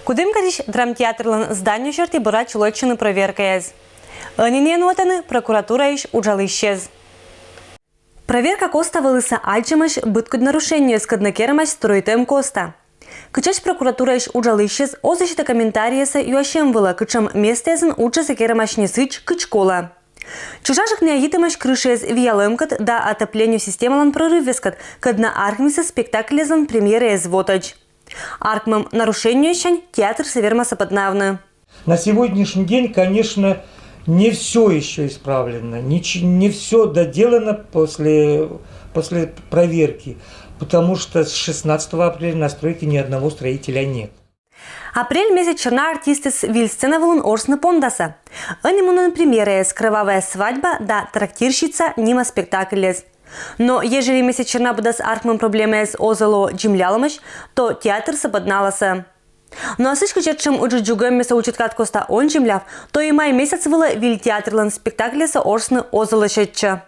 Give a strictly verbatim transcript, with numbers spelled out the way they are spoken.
Кудымкарысь драмтеатрлӧн зданиеысь ӧти бӧрас лоӧ лэччыны проверкаяс. Ӧні нин вӧтӧны прокуратураысь уджалысьяс. Проверка коста вӧліс аддзӧмаӧсь быдкодь нарушениеяс, кӧдны керӧмаӧсь стрӧитӧм коста. Кытчӧдз прокуратураысь уджалысьяс оз лӧсьыт комментарийяссӧ юасьӧм вылӧ, кытшӧм местаясын уджсӧ керӧмаӧсь не сыдз, кыдз колӧ. Чужажык нин йитӧмаӧсь крышаяс виялӧмкӧд да отопление системалӧн прорывъяскӧд, кӧдны аркмисны спектакльяслӧн премьераяс вотӧдз. Аркмӧм нарушениеяссянь театрсӧ вермасны пӧднавны. На сегодняшний день, конечно, не все еще исправлено, не, не все доделано после, после проверки, потому что с шестнадцатого апреля на стройке ни одного строителя нет. Апрель месяц черна артистъяс виль сцена вылын ошсны пондасӧ. Ӧні мунӧны премьераяс «Кровавая свадьба» да «Трактирщица» нима спектакльяс. Но ежели месяц черна быдас аркмӧм проблемаяс оз ло дземлялӧмаӧсь, то театрсӧ пӧдналасны. Но сідзкӧ, сэтшӧм ыджыд дзугӧммесӧ учыткад коста он дземляв, то и май месяц вылӧ виль театрлӧн спектакльяссӧ ошсны оз лӧсьӧдчы.